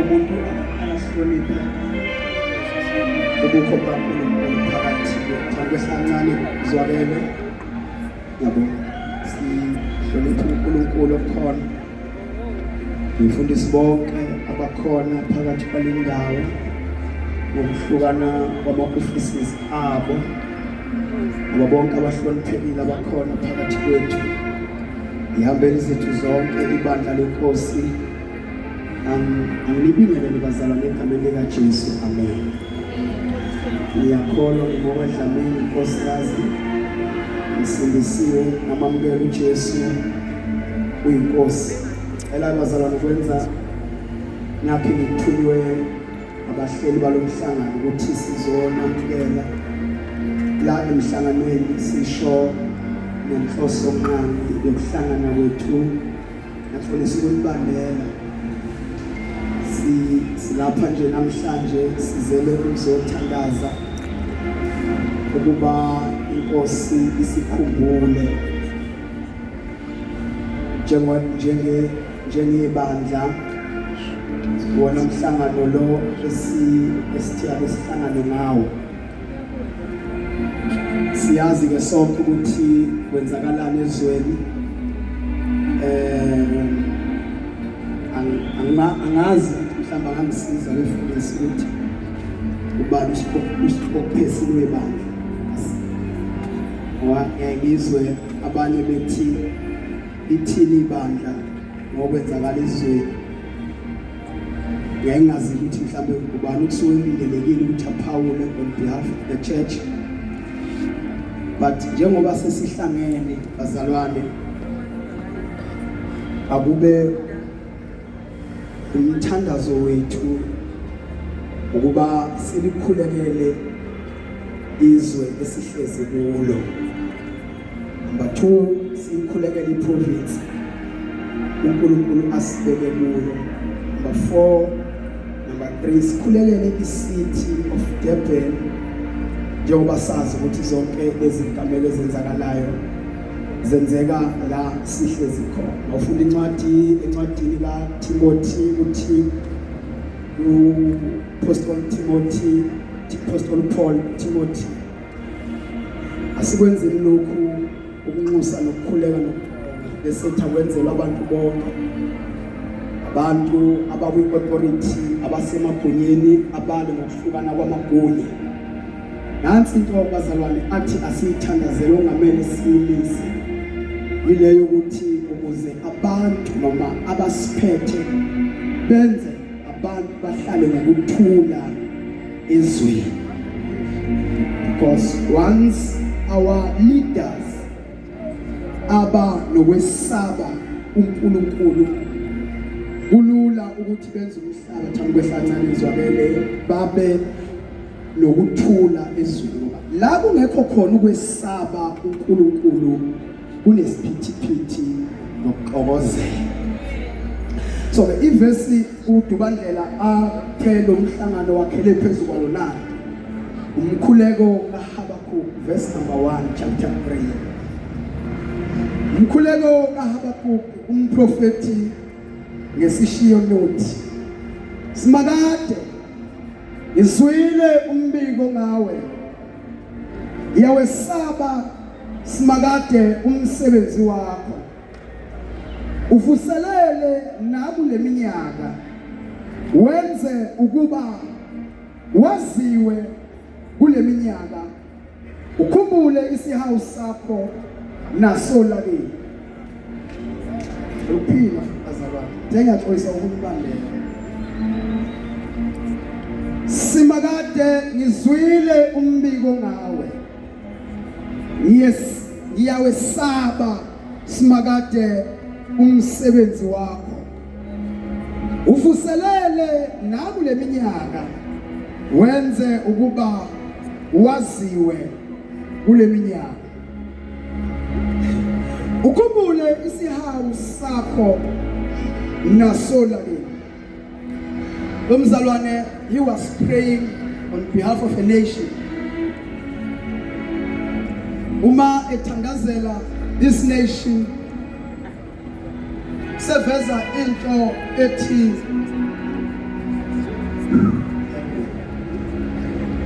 Umuntu akaqala sihloniphe ubukho bukaNkulunkulu phakathi kwethu. Kwehla kancane zwakele. Yabo, sihloniphe uNkulunkulu okhona. Ngifundisi bonke abakhona phakathi kwale ndawo ngokuhlukana kwama-offices abo, abo bonke abahloniphekile abakhona phakathi kwethu. Ihambele izethu zonke ibandla lenkosi. Anginibingelele bazalwane egameni likaJesu, amen. Ngiyakholwa ngoba Dlamini nkosikazi ngisindisiwe, ngamamukela uJesu uyinkosi. Cela bazalwane ukwenza nakho ngithunywe abahleli balomhlangano ukuthi sizonamukela la emhlanganweni, sisho nenhloso nqangi yokuhlangana kwethu. Ngiyaxolisa ukunibambela. Silapha nje namhlanje sizele ukuzothandaza ukuba inkosi isikhumbule njengo njenge njengebandla, wona umhlangano lo esithi ake sihlangane ngawo. Siyazi ke sonke ukuthi kwenzakalani ezweni. Angazi ukuthi mhlawumbe angangisiza befundisi ukuthi ubani uspokesperson webandla, ngoba ngeke ngizwe abanye bethi ithini ibandla ngokwenzakala ezweni. Ngeke ngazi ukuthi mhlawumbe ubani kusuke kulindelekile ukuthi aphawule on behalf of the church, but njengoba sesihlangene bazalwane, akube umthandazo wethu ukuba silikhulekele izwe esihlezi kulo. Number 2, siyikhulekele iprovince uNkulunkulu asibeke kuyo. Number 4, number 3, sikhulekele i-city of Durban, njengoba sazi ukuthi zonke lezi zigameko ezenzakalayo zenzeka la sihlezi khona. Mawufunda incwadi, encwadini kaTimothy, uthi uPostol Timothy, Apostle Paul Timothy, asikwenzeni lokhu ukunxusa nokukhuleka nokubonga, bese ethi akwenzelwa abantu bonke, abantu abakwi-authority, abasemagunyeni, abale ngokuhlukana kwamagunya. Nansi into bazalwane athi asiyithandazele ongamele siyimise, yileyo ukuthi ukuze abantu noma abasiphethe benze abantu bahlale ngokuthula ezweni, because once our leaders aba nokwesaba uNkulunkulu, kulula ukuthi benze umhlaba thanda kwehla izwakele, babe nokuthula ezweni, ngoba la kungekho khona ukwesaba uNkulunkulu kunesiphithiphithi nokuxokozela. So ke ivesi uDubandlela athe lo mhlangano wakhele phezu kwalo na umkhuleko kaHabakuk, verse number 1, chapter 3. Umkhuleko kaHabakuk umprofeti ngesishiyo nothi: Simakade, ngizwile umbiko ngawe, ngiyawesaba Simakade umsebenzi wakho, uvuselele nakule minyaka, wenze ukuba waziwe kule minyaka, ukhumbule isihawu sakho naso lakini. Ukuphila bazalwane, njengiyaxolisa ukunibambela. Simakade, ngizwile umbiko ngawe. Yes, ngiyawesaba Simakade umsebenzi wakho. Uvuselele nakule minyaka, wenze ukuba waziwe kule minyaka. Ukhumbule isihawu sakho naso lakini. Lo mzalwane, he was praying on behalf of a nation. Uma ethandazela this nation, seveza into ethi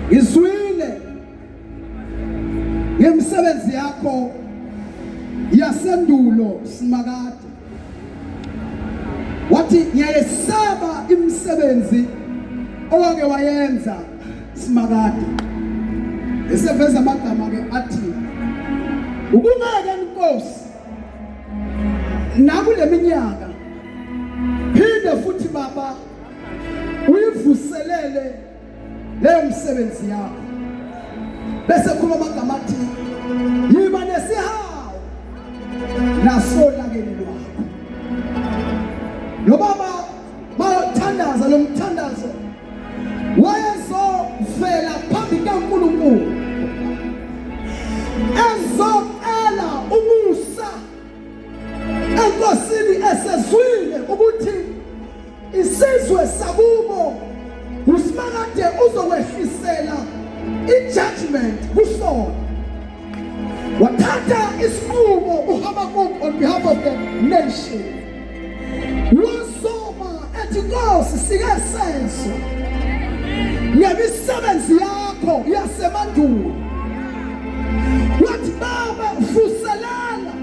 Ngizwile ngemisebenzi yakho yasendulo simakade. Wathi ngiyayesaba imisebenzi owake wayenza simakade. Eseveza amagama ke athi ubungeke inkosi nakule minyaka phinde futhi baba uyivuselele leyo msebenzi yakho bese khuluma amagama athi yiba nesihawu nasolakeni lwakho lo baba bayothandaza lo mthandazo wayezovela phambi kaNkulunkulu ezocela umusa enkosini esezwile ukuthi isizwe sakubo usimakade uzokwehlisela i-judgment kusona. Wathatha isinqumo uHabakuk on behalf of the nation, wasoma ethi Nkosi sike sezwa ngemisebenzi yakho yasemandulo, wathi Baba vuselela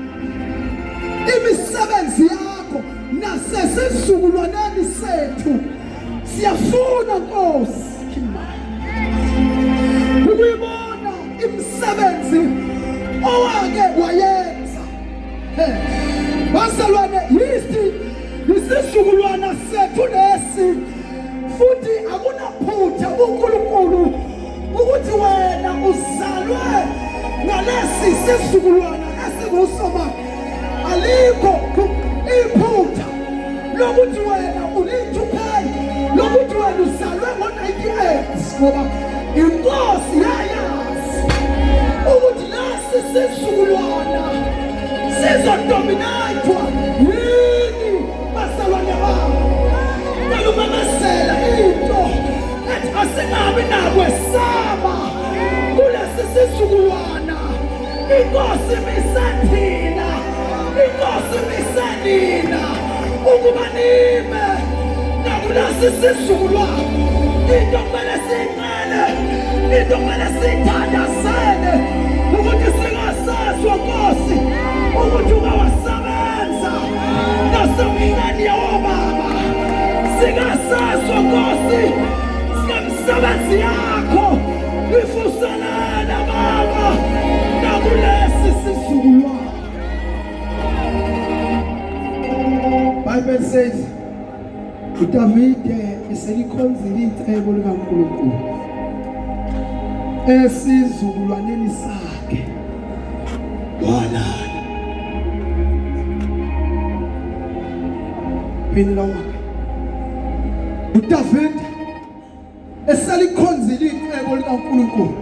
imisebenzi yakho nasesizukulwaneni sethu, siyafuna Nkosi ukuyibona imisebenzi owake wayenza. Bazalwane, yisi isizukulwana sethu lesi, futhi akunaphutha kuNkulunkulu ukuthi wena uzalwe ngalesi sizukulwana esingusoma. Alikho iphutha lokuthi wena ulithuphela lokuthi wena uzalwe ngo-98, ngoba inkosi yayazi ukuthi lesi sizukulwana sizodominatwa yini. Bazalwane bami, cela umemezela into ethi asingabi nakwesaba kulesi sizukulwana. Inkosi mise thina, inkosi mise nina ukuba nime nakulesi sizukulwane. Into kumele siyincele, into kumele siyithandazele ukuthi singasazwa Nkosi ukuthi ungawasebenza nasemhleni yawobaba, singasazwa Nkosi sinemisebenzi yakho ifuselele Baba nakulesi sizukulwane. Bible says uDavide eselikhonzile icebo likaNkulunkulu esizukulwaneni sakhe walala. Phini lawo magama. uDavide eselikhonzile icebo likaNkulunkulu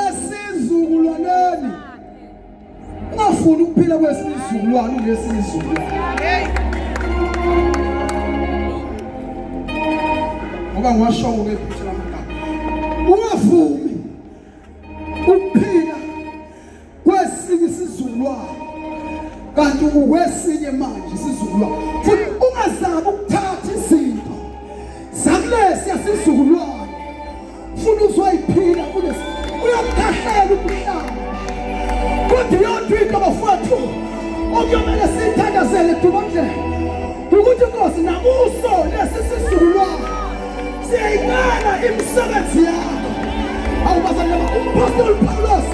esizukulwaneni. Ungafuni ukuphila kwesinye isizukulwane ungesinye isizukulwane, ngoba ngiwashongo ngephutha lamagama. Ungavumi ukuphila kwesinye isizukulwane kanti ukwesinye manje isizukulwane, futhi ungazami ukuthatha izinto zakulesiya sizukulwane funa uzoyiphila kulesi, uyokukhahlela umhlaba. Kodwa iyodwa into bafowethu okuyomele siyithandazele Dubandlela ukuthi Nkosi nakuso lesi sizukulwane siyayicela imisebenzi yakho. Awubazalwane, umphostoli Paulos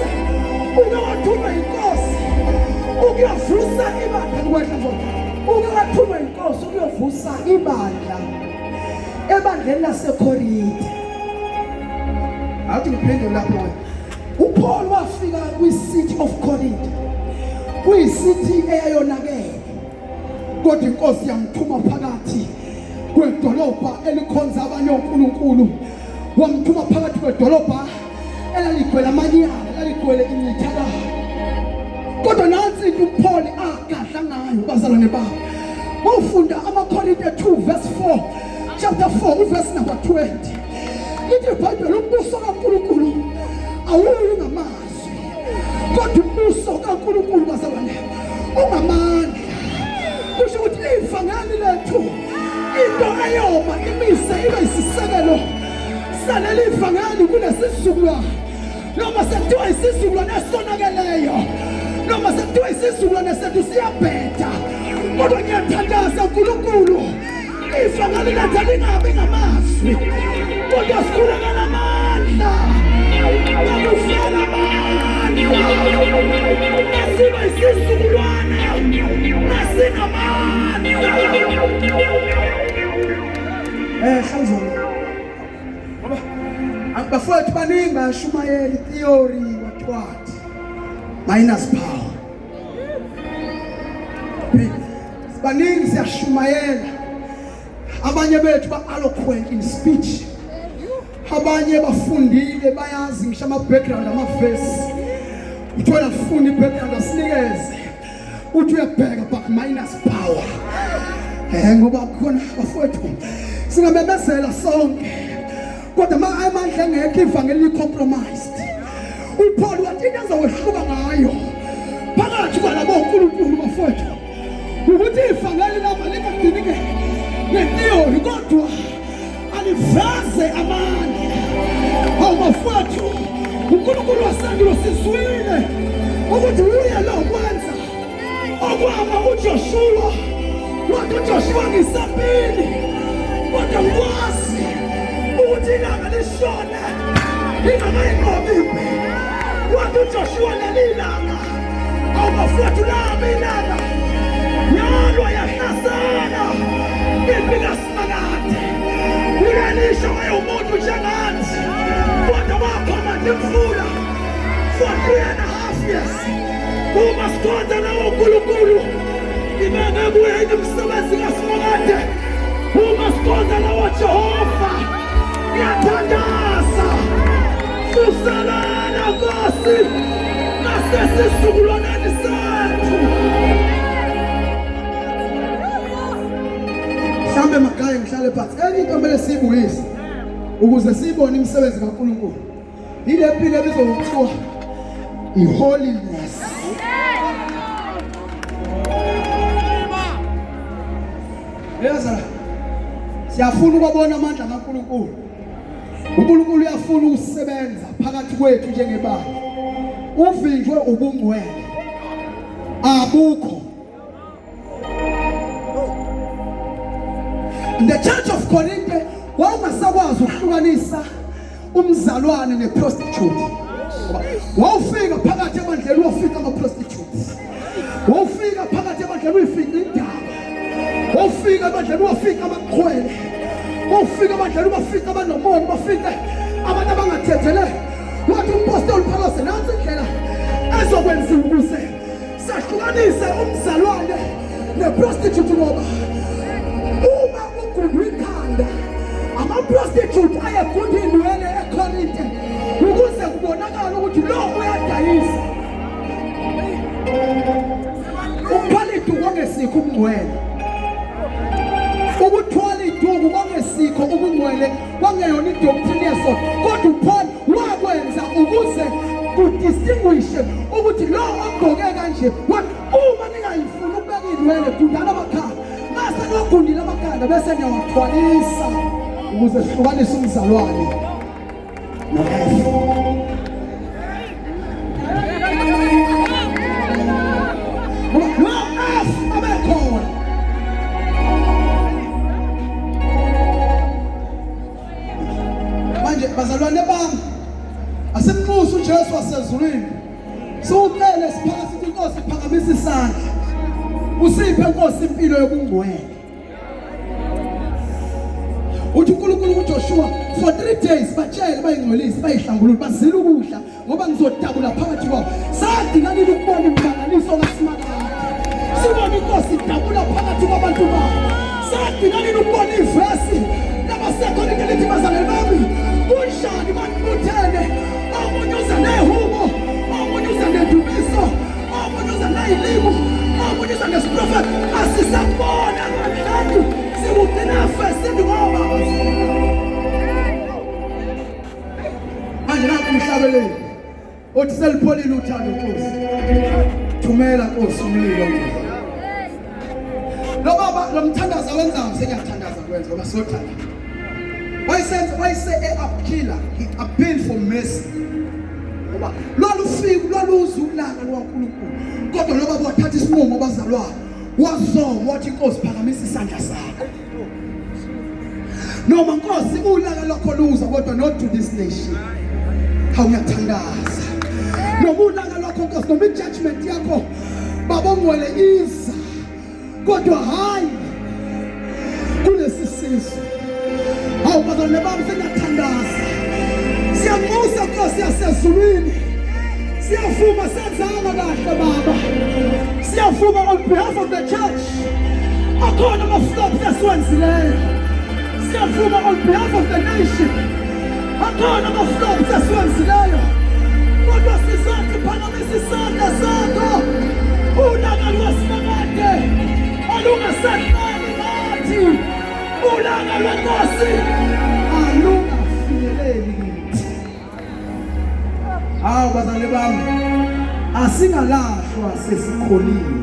uke wathunywa inkosi ukuyovusa ibandla likwehla nje, uke wathunywa inkosi ukuyovusa ibandla ebandleni laseKorinte. Athi ngiphinde lapho wena. UPaul wafika kwi-city of Corinth, kuyisithi eyayonakele, kodwa inkosi yamthuma phakathi kwedolobha elikhonza abanye onkulunkulu, wamthuma phakathi kwedolobha elaligcwele amanyala, elaligcwele incithakalo. Kodwa nansi into uPaul agadla ngayo bazalwane babo. Ufunda amaKorinte 2 verse 4, chapter 4 uverse number 20, lithi iBhayibheli umbuso kaNkulunkulu awuyi ngamazwi, kodwa umbuso kaNkulunkulu bazalwane ungamandla. Kusho ukuthi ivangeli lethu into eyoma imise ibe isisekelo saleli vangeli kulesizukulwane noma sekuthiwa isizukulwane esonakeleyo noma sekuthiwa isizukulwane sethu siyabheda kodwa ngiyathandaza uNkulunkulu ivangeli lethu lingabi ngamazwi kodwa sikhulekela amandla ngakufela amandla nasiba isizukulwane nasinamandla. Hlamzolo ngoba bafowethu baningi bayashumayela i-theory what what minus power. Baningi siyashumayela, abanye bethu ba-eloquent in speech, abanye bafundile bayazi ngisho ama-background amavesi, uthola funda i-background asinikeze uthi uyabheka but minus power. Ngoba khona bafowethu singamemezela sonke kodwa amandla engekho ivangeli li-compromised. UPaul wathi into azawehluka ngayo phakathi kwalabo uNkulunkulu bafowethu ukuthi ivangeli lama lingagcini nge-theory kodwa aliveze amandla. Hawu bafowethu, uNkulunkulu wasendulo sizwile ukuthi uye lo kwenza okwama uJoshua, wathi uJoshua ngisempini kodwa ngikwazi ukuthi ilanga lishone ingakayinqobi impi. Wathi uJoshua leli ilanga, awubafowethu lami ilanga yalwa yahlasela impi kaSimakade. U-Elisha wayewumuntu njengathi kodwa wakhomanda imfula for 3.5 years. Uma sikhonza nawo uNkulunkulu ibengebuye yini umsebenzi kaSimakade? Uma sikhonza nawo Jehova, ngiyathandaza vuselela Nkosi nasesizukulwaneni sethu. Mhlambe magaye ngihlale phansi. Enye into kumele siyibuyise ukuze siyibone imisebenzi kaNkulunkulu ile mpilo ebizwa ngokuthiwa i-holiness. Yeza, siyafuna ukubona amandla kaNkulunkulu. uNkulunkulu uyafuna ukusebenza phakathi kwethu njengebandla. Uvinjwe ubungcwele abukho. In the church of Corinth wawungasakwazi ukuhlukanisa umzalwane neprostitute. Wawufika phakathi ebandleni uyofica ama-prostitutes, wawufika phakathi ebandleni uyifica indaba, wawufika ebandleni uyofica amaxhwele, wawufika ebandleni ubafica abanomona, ubafice abantu abangathethele. Wathi umpostoli uPawulos, nansi indlela ezokwenziwa ukuze sahlukanise umzalwane neprostitute, ngoba uma ugundwa ikhanda ama-prostitute ayegunda iy'nwele eKorinte ukuze kubonakale ukuthi lo uyadayisa. Ukuthwala iduku kwangesikho ubungcwele, ukuthwala iduku kwangesikho ubungcwele, kwangeyona idoctrine yesonto, kodwa uPaul wakwenza ukuze kudistinguishe ukuthi lo ogqoke kanje. Uma ningayifuni ukubeka iy'nwele, gundani amakhanda, mase niwagundile amakhanda bese niyawathwalisa ukuze sihlukanise umzalwane no-F. Lo F abekhona. Manje bazalwane bami, asimnxuse uJesu wasezulwini, siwucele siphakathi sithi Nkosi phakamisa isandla usiphe Nkosi impilo yobungcwele. Uthi uNkulunkulu kuJoshua for 3 days batshele bayingcwelise bayihlambulule bazile ukudla ngoba ngizodabula phakathi kwabo. Sagcina nini ukubona imimangaliso kaSimakade? Sibona inkosi idabula phakathi kwabantu bayo. Sagcina nini ukubona ivesi labaseKorinte lithi bazalwane bami kunjani banibuthene, omunye uza nehubo, omunye uza nedumiso, omunye uza neyilimu, omunye uza nesiprofethi. Asisakubona abantu sikugcina fesini ngoba manje nakho umhlabeleli othi selipholile uthando Nkosi, thumela Nkosi umlilo Nkosi. Lo baba lo mthandazo awenzayo, sengiyathandaza kwenza ngoba sothanda. Wayesenza wayese e-appealer, he appealed for mercy. Ngoba lwalufika lwaluza ulaka lukaNkulunkulu. Kodwa lo baba wathatha isinqumo bazalwane. Wazonga wathi inkosi phakamisa isandla sakho. Noma Nkosi ulaka lwakho luza kodwa not to this nation. Hawu ngiyathandaza. Noma ulaka lwakho Nkosi noma i-judgment yakho babongwele iza kodwa hayi kulesi sizwe. Hawu bazalwane bami sengiyathandaza. Siyanxusa Nkosi yasezulwini. Siyavuma senzanga kahle baba. Siyavuma on behalf of the church. Akhona ama-flops esiwenzileyo. Siyavuma on behalf of the nation. Akhona ama-flops esiwenzileyo. Kodwa sizothi phakamisa isandla sakho. Ulaka lwesimakade alungasahlali nathi. Ulaka lwenkosi alungafinyeleli kithi. Hawu bazalwane bami, asingalahlwa sesikholiwe.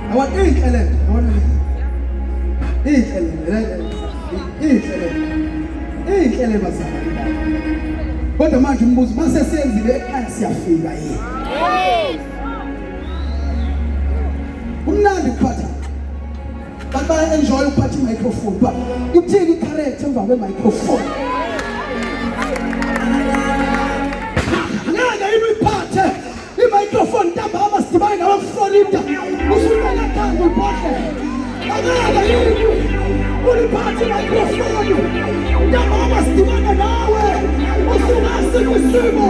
Yabona inhle le nto, yabona le. Inhle le, inhle le. Inhle le bazalwane bami. Kodwa manje umbuzo mase siyenzile ekhaya siyafika yini? Kumnandi ukuphatha Abantu baya-enjoy ukuphatha i-microphone but ithini i-character emva kwe-microphone? Angeke yini uyiphathe i-microphone ntambama sidibane nawe kuFlorida usubeka khanda ulibhodlela. Angeke yini uliphathe i-microphone ntambama sidibane nawe usungasiphi isimo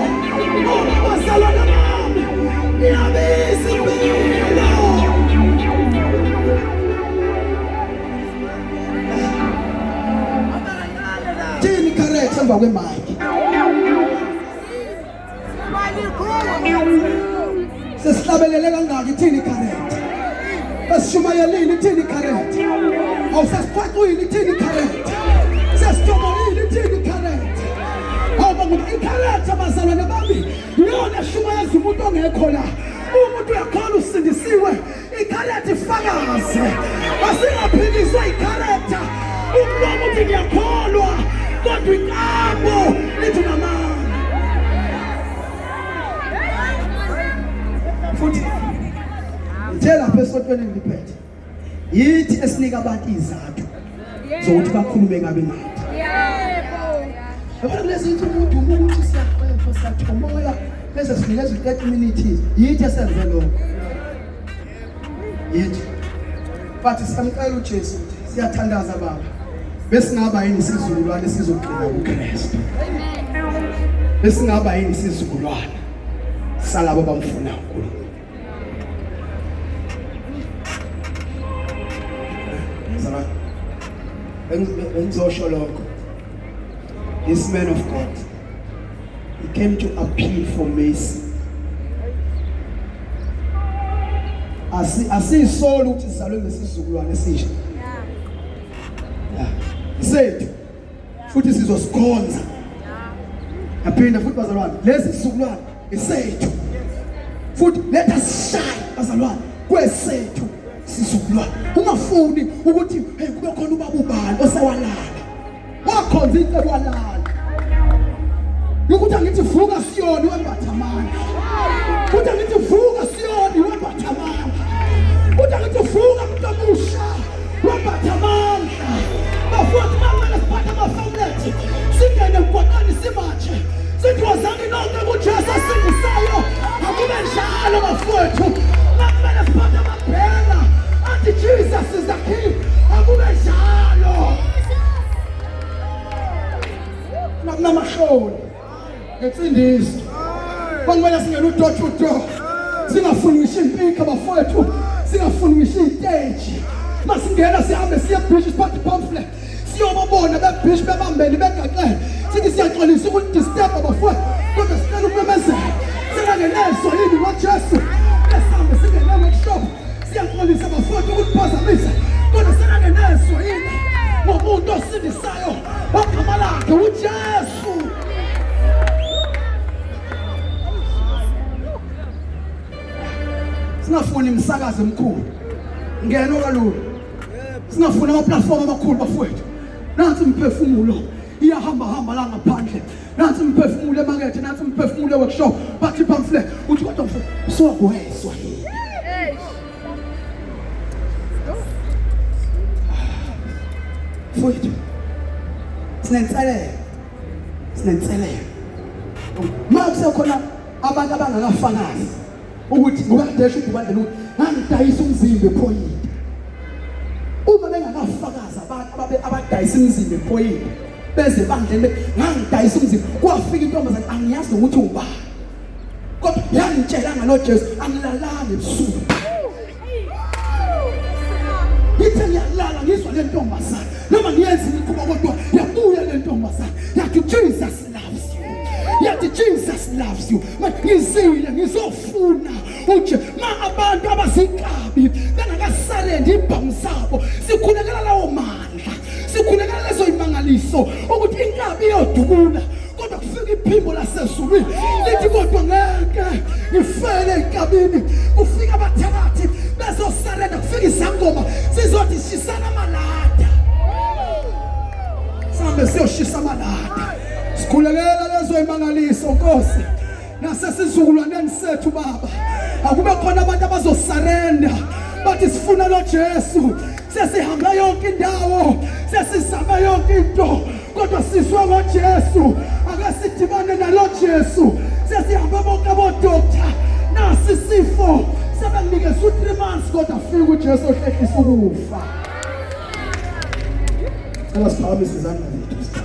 ngoba bazalwane bami iyabiza impilo. Thini character emva kwemic? Sesihlabelele kangaka ithini character? Esishumayelile ithini character? Awusesiphaqwile ithini character? Sesitoboyile ithini character? Awuba ngoba i-character bazalwane bami iyona eshumayeza umuntu ongekho la. Umuntu uyakholwa usindisiwe Ikharetha ifakaze. Asingaphikiswa ikharetha. Umlomo uthi ngiyakholwa kodwa inkambo ithi unamanga. Futhi ngithe lapha esontweni engiliphethe yithi esinika abantu izathu zokuthi bakhulume kabi ngathi. Yebo. Yabona kulezi insuku udumo ukuthi siyaqefa siyathomoya bese sinikeza u-30 minutes yithi esenze lokho. Yithi. Bathi siyamcela uJesu ukuthi siyathandaza baba. Besingaba yini isizukulwane esizogcina kuKristu. Besingaba yini isizukulwane salabo abamfuna uNkulunkulu. Zalwane. Bengizosho lokho. This man of God, he came to appeal for mercy. Asi asiyisoli ukuthi sizalwe ngesizukulwane esisha. Yeah. Sethu futhi sizosikhonza. Yaphinda futhi bazalwane, lesi sizukulwane esethu. Futhi let us shine bazalwane kwesethu sizukulwane. Ungafuni ukuthi hey kube khona ubaba ubani osewalala. Wakhonza icebo walala. Ukuthi angithi vuka Siyoni wembatha amandla. Ukuthi angithi vuka Siyoni wembatha amandla. Ukuthi angithi vuka mntu omusha wembatha amandla. Bafowethu bamele siphathe amafamlethi singene emgwaqeni simatshe sithi wozani nonke kuJesu asindisayo. Akube njalo bafowethu. Bakumele siphathe amabhena athi Jesus is the king. Akube njalo. Nakunamahloni ngensindiso. Kwakumele singene udoor to door. Singafuni ngisho impika bafowethu, singafuni ngisho iteji. Masingena sihambe siye beach siphathe pamphlet. Siyobabona bebeach bebambene begaxele. Sithi siyaxolisa ukunidisturb bafowethu. Kodwa sicela ukumemezela. Singangenezwa yini ngoJesu. Esihambe singene workshop. Siyaxolisa bafowethu ukuphazamisa. Kodwa singangenezwa yini ngomuntu osindisayo ogama lakhe uJesu. Singafuni imsakazo emkhulu. Ngeno kalula. Singafuni ama platform amakhulu bafowethu. Nansi imphefumulo iyahamba hamba la ngaphandle. Nansi imphefumulo emakethe, nansi imphefumulo eworkshop. Bathi pamphlet uthi kodwa mfo sowagwezwa yini? Mfowethu, sinenselelo. Sinenselelo. Uma kusekhona abantu abangakafakazi ukuthi ngoba kade esho ubandlela ukuthi ngangidayisa umzimba ephoyinti uma bengakafakazi abantu ababe abadayisa imizimba ephoyinti beze ebandleni ngangidayisa umzimba kwafika intombazane angiyazi nokuthi ubani kodwa yangitshela ngalo Jesu angilalanga ebusuku ngithe ngiyalala ngizwa le ntombazane noma ngiyenza imikhuba kodwa yabuya le ntombazane yathi Jesus loves you yathi Jesus loves you ngizile ngizofuna uje ma abantu abazikabi bengakasarendi ibhamu zabo sikhulekela lawo mandla sikhulekela lezo imangaliso ukuthi inkabi iyodubula kodwa kufika iphimbo lasezulwini lithi kodwa ngeke ngifele enkabini kufika abathakathi bezosarenda kufika izangoma sizothi shisana amalada sihambe siyoshisa amalada sikhulekela lezo imangaliso Nkosi nasesizukulwaneni sethu baba akube khona abantu abazosarenda bathi sifuna lo Jesu sesihambe yonke indawo sesizame yonke into kodwa sizwe ngoJesu ake sidibane nalo Jesu sesihambe bonke abodokta nasi isifo sebenginikeza u-3 months kodwa fika uJesu ohlehlisa ukufa. Cela siphakamise izandla zethu.